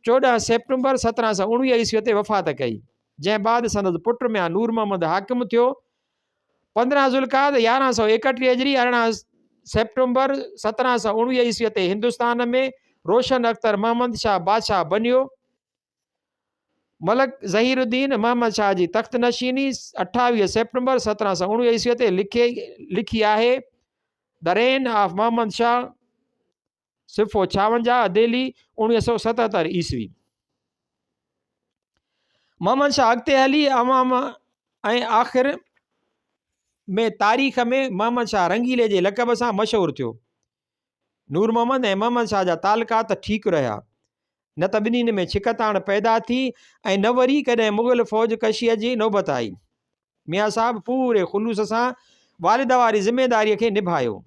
14 سيپٽمبر 1719 عيسويء تي وفات ڪئي، جنهن بعد سندس پٽ ميان نور محمد حاڪم ٿيو. 15 ذوالقعد 1131 هجري 18. سيپٽمبر 1719 عيسويء تي هندستان ۾ روشن اختر محمد شاهه بادشاهه بنيو. ملڪ ظهير الدين محمد شاهه جي تخت نشيني 28 سيپٽمبر 1719 عيسويء تي لکي لکي آهي. The Reign of Muhammad Shah صفحو 56 دهلي 1977 عيسوي. محمد شاهه اڳتي هلي عوام ۽ آخر ۾ تاريخ ۾ محمد شاهه رنگيلي جي لقب سان مشهور ٿيو. نور محمد ۽ محمد شاهه جا تعلقات ٺيڪ رهيا. نه ته ٻنهين ۾ ڇڪتاڻ پيدا ٿي ۽ نه وري ڪڏهن مغل فوج ڪشيء جي نوبت آئي. ميان صاحب پوري خلوص سان والد واري ذميداريء کي نڀايو.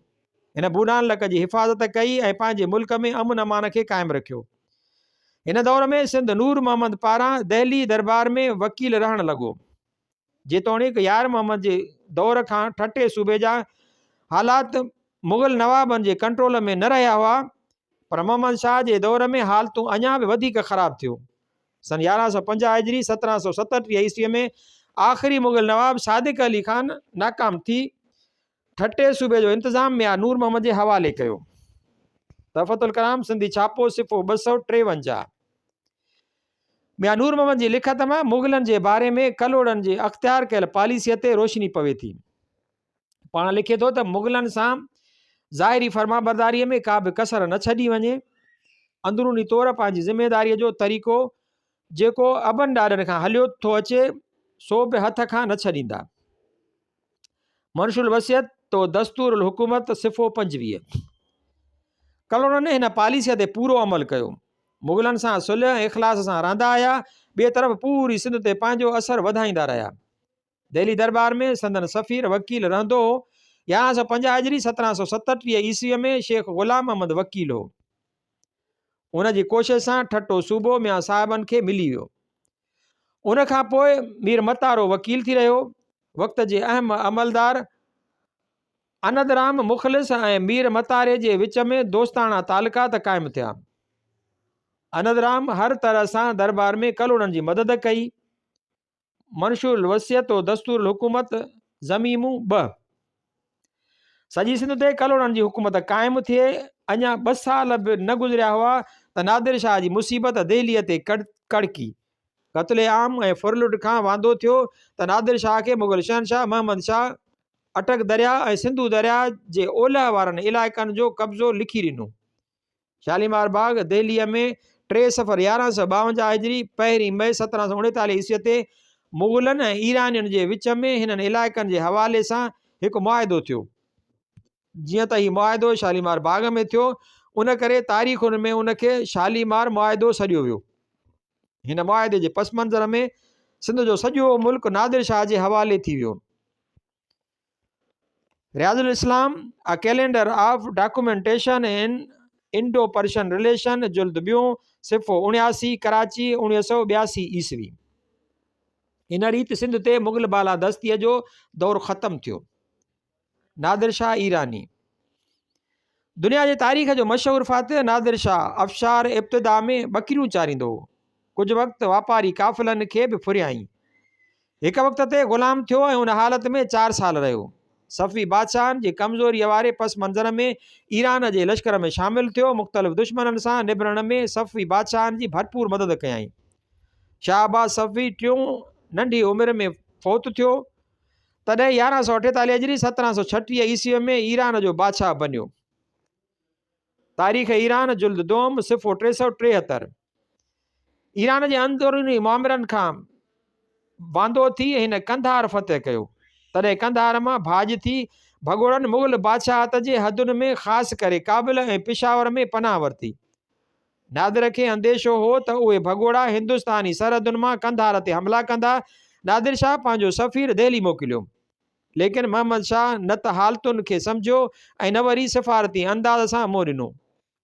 هن بولان لڪ جي حفاظت ڪئي ۽ پنهنجي ملڪ ۾ امن امان کي قائم رکيو. هن دور ۾ سنڌ نور محمد پاران دهلي دربار ۾ وڪيل رهڻ لڳو. جيتوڻيڪ يار محمد جي دور کان ٺٽي صوبي جا حالات مغل نوابن جي ڪنٽرول ۾ نه رهيا هئا، پر محمد شاهه جي دور ۾ حالتون اڃا به وڌيڪ خراب ٿيون. سن 1150 هجري 1737 عيسويء ۾ آخري مغل نواب صادق علي خان ناڪام ٿي ٺٽي صوبي جو انتظام ميان نور محمد جي حوالي ڪيو. تحفة الڪرام سنڌي ڇاپو صفحو 253. ميان نور محمد جي لکت مان مغلن جي باري ۾ ڪلهوڙن جي اختيار ڪيل پاليسيء تي روشني پوي ٿي. پاڻ لکي ٿو ته مغلن سان ظاهري فرمانبرداريء ۾ ڪا به ڪسر نه ڇڏي وڃي. اندروني طور پنهنجي ذميداريء جو طريقو جيڪو ابن ڏاڏن کان هليو ٿو اچي سو به هٿ کان نه ڇڏيندا. منشور الوصيت تو دستور الحڪومت صفحو 25. ڪلهوڙن هن پاليسيء تي پورو عمل ڪيو. مغلن سان صلح ۽ اخلاص سان رهندا آيا، ٻئي طرف پوري سنڌ تي پنهنجو اثر وڌائيندا رهيا. دهلي درٻار ۾ سندن سفير وڪيل رهندو هو. 1150 هجري 1737 عيسويء ۾ شيخ غلام محمد وڪيل هو. ان جي ڪوشش سان ٺٽو صوبو ميان صاحبن کي ملي ويو. ان کان پوء مير متارو وڪيل ٿي رهيو. وقت جي اهم عملدار انندرام مخلص ۽ مير متاري جي وچ ۾ دوستاڻا تعلقات قائم ٿيا. انندرام هر طرح سان درٻار ۾ ڪلهوڙن جي مدد ڪئي. منشور الوصيت و دستور الحڪومت ضميمون 2. سڄي سنڌ تي ڪلهوڙن جي حڪومت قائم ٿئي اڃا ٻه سال به نه گذريا هئا ته نادر شاهه جي مصيبت دهليء تي ڪڙڪي. قتل عام ۽ ڦرلٽ کان واندو ٿيو ته نادر شاهه کي مغل شهنشاهه محمد شاهه اٽڪ درياء ۽ سنڌو درياء جي اولهه وارن علائقن جو قبضو لکي ڏنو. شاليمار باغ، دهليء ۾ ٽي صفر 1152 هجري، پهرين مئي 1739 عيسويء تي مغلن ۽ ايرانين جي وچ ۾ هنن علائقن جي حوالي سان هڪ معاهدو ٿيو. جيئن ته هي معاهدو شاليمار باغ ۾ ٿيو، ان ڪري تاريخن ۾ ان کي شاليمار معاهدو سڏيو ويو. هن معاهدي جي پس منظر ۾ سنڌ جو سڄو ملڪ نادر شاهه جي حوالي ٿي ويو. Riaz ul Islam, A Calendar of Documentation in Indo-Persian Relation, جلد ٻيون، صفحو 79، ڪراچي، 1982 عيسوي. ان ريت سنڌ تي مغل بالادستيء جو دور ختم ٿيو. نادر شاهه ايراني، دنيا جي تاريخ جو مشهور فاتح نادر شاهه افشار ابتدا ۾ ٻڪريون چاريندو هو. ڪجهه وقت واپاري قافلن کي به ڦريائين. هڪ وقت تي غلام ٿيو ۽ ان حالت ۾ چار سال رهيو. صفوي بادشاهن جي ڪمزوريء واري پس منظر ۾ ايران جي لشڪر ۾ شامل ٿيو. مختلف دشمنن سان نبرڻ ۾ صفوي بادشاهن جي ڀرپور مدد ڪيائين. شاهه عباس صفوي ٽيون ننڍي عمر ۾ فوت ٿيو. تڏهن 1148 هجري 1736 عيسويء ۾ ايران جو بادشاهه بنيو. تاريخ ايران جلد دوم صفحو 373. ايران جي اندروني معامرن کان واندو ٿي هن قنڌار فتح ڪيو. تڏهن قنڌار مان ڀاڄ ٿي ڀڳوڙن مغل بادشاهت جي حدن ۾ خاص ڪري ڪابل ۽ پشاور ۾ پناهه ورتي. نادر کي انديشو هو ته اهي ڀڳوڙا هندستاني سرحدن مان قنڌار تي حملا ڪندا. نادر شاهه پنهنجو سفير دهلي موڪليو. ليڪن محمد شاهه نه ته حالتن کي سمجهيو ۽ نه وري سفارتي انداز سان منهن ڏنو.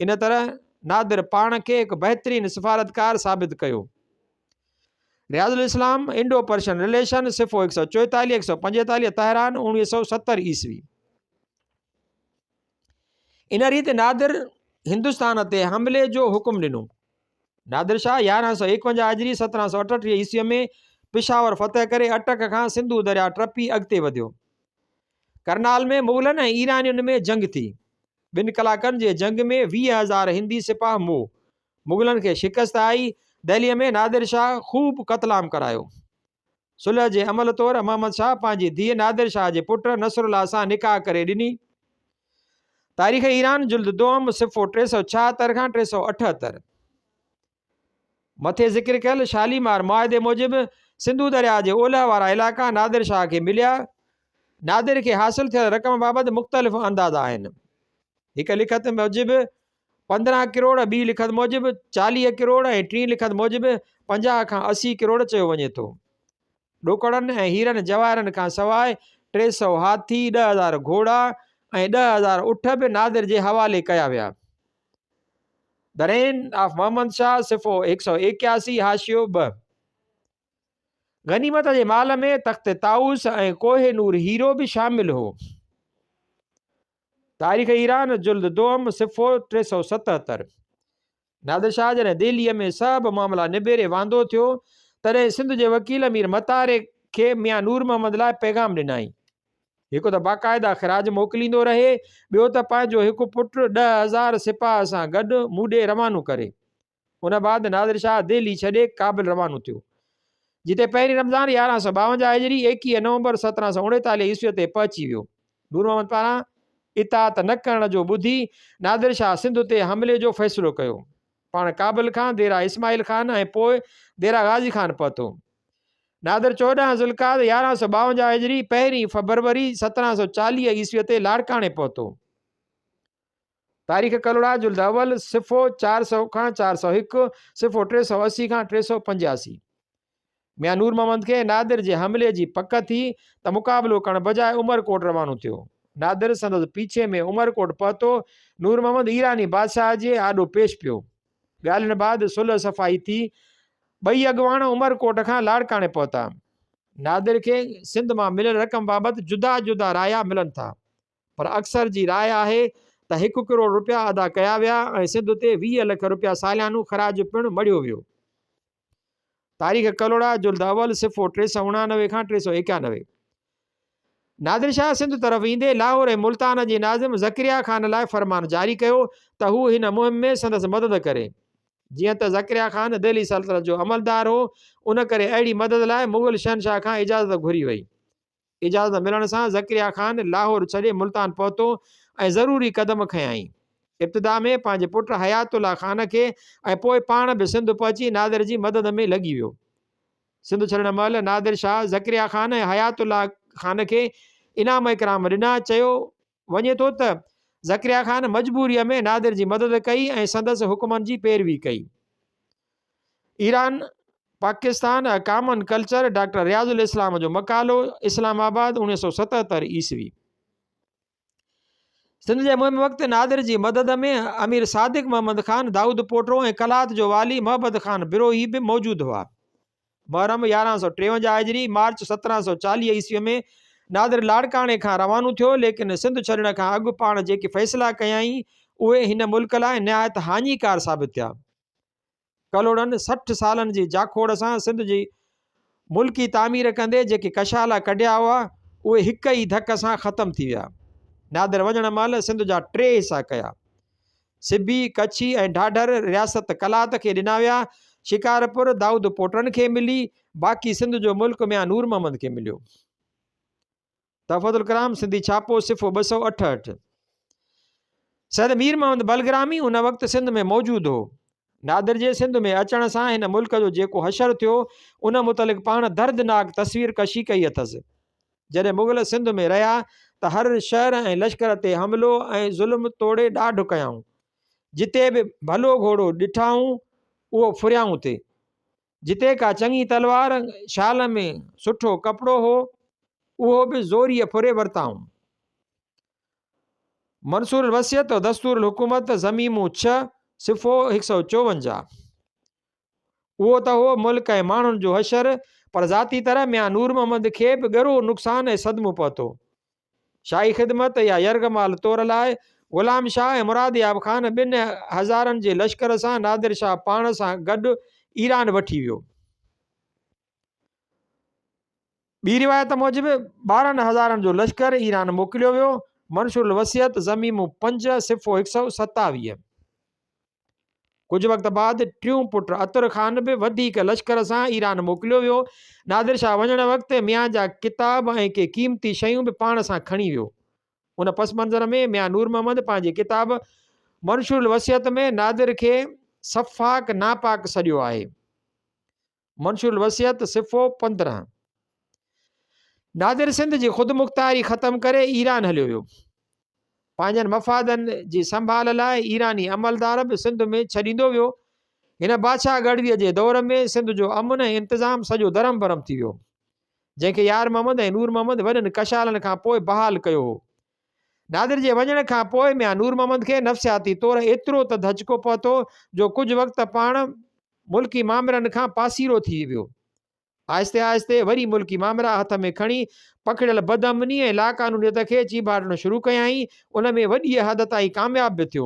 ان طرح نادر پاڻ کي هڪ بهترين سفارتڪار ثابت ڪيو. رياض الاسلام، انڊو پرشن رليشن، صفحو 144، 145، تهران، 1970 عيسوي. ان ريت نادر هندستان تي حملي جو حڪم ڏنو. نادر شاهه 1151 هجري 1738 عيسويء ۾ پشاور فتح ڪري اٽڪ کان سنڌو درياء ٽپي اڳتي وڌيو. ڪرنال ۾ مغلن ۽ ايرانين ۾ جنگ ٿي. ٻن ڪلاڪن جي جنگ ۾ 20,000 هندي سپاهه مئو. مغلن کي شڪست آئي. دهليء ۾ نادر شاهه خوب قتلام ڪرايو. صلح جي عمل طور محمد شاهه پنهنجي ڌيء نادر شاهه جي پٽ نصرالله سان نڪاح ڪري ڏني. تاريخ ايران جلد دوم صفحو 376 کان 378. مٿي ذڪر ڪيل شاليمار معاهدي موجب سنڌو درياء جي اولهه وارا علائقا نادر شاهه کي مليا. نادر کي حاصل ٿيل رقم بابت مختلف اندازا آهن. هڪ لکت موجب 15 ڪروڙ، ٻي لکت موجب 40 ڪروڙ ۽ ٽين لکت موجب 50 کان 80 ڪروڙ چيو وڃي ٿو. ڏوڪڙن ۽ هيرن جواهرن کان سواء 300 هاٿي، 10,000 گهوڙا ۽ 10,000 اٺ به نادر جي حوالي ڪيا ويا. The Reign of Muhammad Shah صفحو 181 حاشيو 2. غنيمت جي مال ۾ تخت طائوس ۽ ڪوهه نور هيرو به شامل هو. تاريخ ايران جلد دوم صفحو 377. نادر شاهه جڏهن دهليء ۾ سڀ معاملا نبيري واندو ٿيو، تڏهن سنڌ جي وڪيل مير متاري کي ميان نور محمد لاء پيغام ڏنائين. هڪ ته باقاعده خراج موڪليندو رهي، ٻيو ته پنهنجو هڪ پٽ 10,000 سپاهه سان گڏ مون ڏي روانو ڪري. ان بعد نادر شاهه دهلي ڇڏي ڪابل روانو ٿيو، جتي پهرين رمضان 1152 هجري 21 نومبر 1739 عيسويء تي پهچي ويو. نور محمد پاران اطاعت نه ڪرڻ جو ٻڌي نادر شاهه سنڌ تي حملي جو فيصلو ڪيو. پاڻ ڪابل کان ديرا اسماعيل خان ۽ پوء ديرا غازي خان پهتو. نادر 14 ذوالقعد 1152 هجري پهرين فبروري 1740 عيسويء تي لاڙڪاڻي پهتو. تاريخ ڪلهوڙا جلد اول صفحو 400 کان 401، صفحو 380 کان 385. ميان نور محمد کي نادر جي حملي جي پڪ ٿي ته مقابلو ڪرڻ بجاء عمرڪوٽ روانو ٿيو. نادر سندس پيڇي ۾ عمرڪوٽ پهتو. نور محمد ايراني بادشاهه جي آڏو پيش پيو. ڳالهين بعد صلح صفائي ٿي. ٻئي اڳواڻ عمرڪوٽ کان لاڙڪاڻي پهتا. نادر کي سنڌ مان مليل رقم بابت جدا جدا رايا ملن ٿا. پر اڪثر جي راء آهي ته هڪ ڪروڙ رپيا ادا ڪيا ويا ۽ سنڌ تي 20 لک رپيا ساليانو خراج پڻ مڙهيو ويو. تاريخ ڪلهوڙا جلد اول صفحو 389 کان 391. نادر شاهه سنڌ طرف ايندي لاهور ۽ ملتان جي ناظم زڪريا خان لاء فرمان جاري ڪيو ته هو هن مهم ۾ سندس مدد ڪري. جيئن ته زڪريا خان دهلي سلطنت جو عملدار هو، ان ڪري اهڙي مدد لاء مغل شهنشاهه کان اجازت گهري وئي. اجازت ملڻ سان زڪريا خان لاهور ڇڏي ملتان پهتو ۽ ضروري قدم کنيائين. ابتدا ۾ پنهنجي پٽ حيات الله خان کي ۽ پوء پاڻ به سنڌ پهچي نادر جي مدد ۾ لڳي ويو. سنڌ ڇڏڻ مهل نادر شاهه زڪريا خان ۽ حيات الله خان کي انعام اڪرام ڏنا. چيو وڃي ٿو ته زڪريا خان مجبوريء ۾ نادر جي مدد ڪئي ۽ سندس حڪمن جي پيروي ڪئي. Iran Pakistan a common culture doctor Riaz ul Islam جو مقالو اسلام آباد 1977 عيسوي. سنڌ جي مهم وقت نادر جي مدد ۾ امير صادق محمد خان دائود پوٽو ۽ قلات جو والي محبت خان بروهي به موجود هئا. محرم 1153 هجري مارچ 1740 عيسوي ۾ نادر لاڙڪاڻي کان روانو ٿيو ليڪن سنڌ ڇڏڻ کان اڳ پاڻ جيڪي فيصلا ڪيائين اهي هن ملڪ لاء نهايت هاڃيڪار ثابت ٿيا. ڪلهوڙن 60 سالن جي جاکوڙ سان سنڌ جي ملڪي تعمير ڪندي جيڪي ڪشالا ڪڍيا هئا، اهي هڪ ئي ڌڪ سان ختم ٿي ويا. نادر وڃڻ مهل سنڌ جا ٽي حصا ڪيا. سبي، ڪڇي ۽ ڍاڍر رياست قلات کي ڏنا ويا. شڪارپور دائود پوٽن کي ملي، باقي سنڌ جو ملڪ ميان نور محمد کي مليو. تحفة الڪرام سنڌي ڇاپو صفحو 268. سيد مير محمد بلگرامي ان وقت سنڌ ۾ موجود هو. نادر جي سنڌ ۾ اچڻ سان هن ملڪ جو جيڪو حشر ٿيو، ان متعلق پاڻ دردناڪ تصوير ڪشي ڪئي اٿس. جڏهن مغل سنڌ ۾ رهيا ته هر شهر ۽ لشڪر تي حملو ۽ ظلم توڙي ڏاڍ ڪيائون. جتي به ڀلو گهوڙو ڏٺائون، اهو ڦريائون ٿي. جتي ڪا چڱي تلوار شال ۾ سٺو ڪپڙو هو، اهو به زوريء ڦري ورتائون. منصور الوصيت و دستور الحڪومت ضميمو ڇهه، صفحو 154. اهو ته هو ملڪ ۽ ماڻهن جو حشر، پر ذاتي طرح ميان نور محمد کي به ڳرو نقصان ۽ صدمو پهتو. شاهي خدمت يا يرغمال طور لاء غلام شاهه ۽ مراد ياب خان ٻن هزارن جي لشڪر سان نادر شاهه پاڻ سان گڏ ايران وٺي ويو. ٻي روايت موجب 12 هزارن جو لشڪر ايران موڪليو ويو. منشور الوصيت ضميمو پنج، صفحو 127. ڪجهه وقت بعد ٽيون پٽ عطر خان به وڌيڪ لشڪر سان ايران موڪليو ويو. نادر شاهه وڃڻ وقت ميان جا ڪتاب ۽ ڪي قيمتي شيون به پاڻ سان کڻي ويو. ان پس منظر ۾ ميان نور محمد پنهنجي ڪتاب منشور الوصيت ۾ نادر کي سفاڪ ناپاڪ سڏيو آهي. منشور الوصيت صفحو 15. نادر سنڌ جي خودمختاري ختم ڪري ايران هليو ويو. پنهنجن مفادن جي سنڀال لاء ايراني عملدار به سنڌ ۾ ڇڏيندو ويو. هن بادشاهه ڳڙويء جي دور ۾ سنڌ جو امن ۽ انتظام سڄو درهم برهم ٿي ويو، جنهن کي يار محمد ۽ نور محمد وڏن ڪشالن کان پوء بحال ڪيو هو. نادر جي وڃڻ کان پوء ميان نور محمد کي نفسياتي طور ايترو ته ڌچڪو پهتو جو ڪجهه وقت پاڻ ملڪي مامرن کان پاسيرو ٿي ويو. آهستي آهستي وري ملڪي مامرا هٿ ۾ کڻي پکڙيل بدامني ۽ لاقانونيت کي چيڀاٽڻ شروع ڪيائين. ان ۾ وڏيء حد تائين ڪامياب به ٿيو.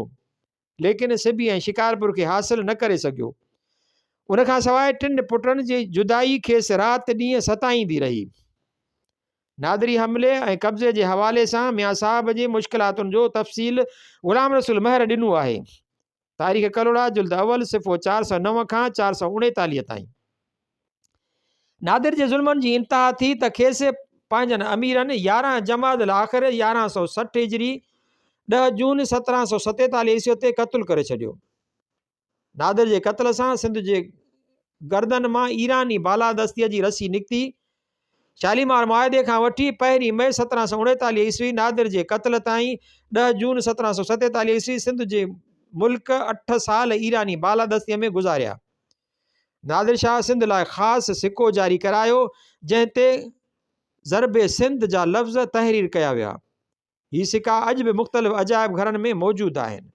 ليڪن سبي ۽ شڪارپور کي حاصل نه ڪري سگهيو. ان کان سواء ٽن پٽن جي جدائي کيس رات ڏينهن ستائيندي رهي. نادري حملي ۽ قبضي جي حوالي سان ميان صاحب جي مشڪلاتن جو تفصيل غلام رسول مهر ڏنو آهي. تاريخ ڪلهوڙا جلد اول صفحو 409 کان 439 تائين. نادر جي ظلمن جي انتها ٿي ته کيس پنهنجن اميرن 11 جمادي الاخر 1160 هجري 10 جون 1747 عيسوي تي قتل ڪري ڇڏيو. نادر جي قتل سان سنڌ جي گردن مان ايراني بالادستيء جي رسي نڪتي. شاليمار معاهدي کان وٺي پهرين مئي 1739 عيسوي نادر جي قتل تائين 10 جون 1747 عيسوي سنڌ جي ملڪ اٺ سال ايراني بالادستيء ۾ گذاريا. نادر شاهه سنڌ لاء خاص سڪو جاري ڪرايو، جنهن تي ضرب سنڌ جا لفظ تحرير ڪيا ويا. هي سڪا اڄ به مختلف عجائب گهرن ۾ موجود آهن.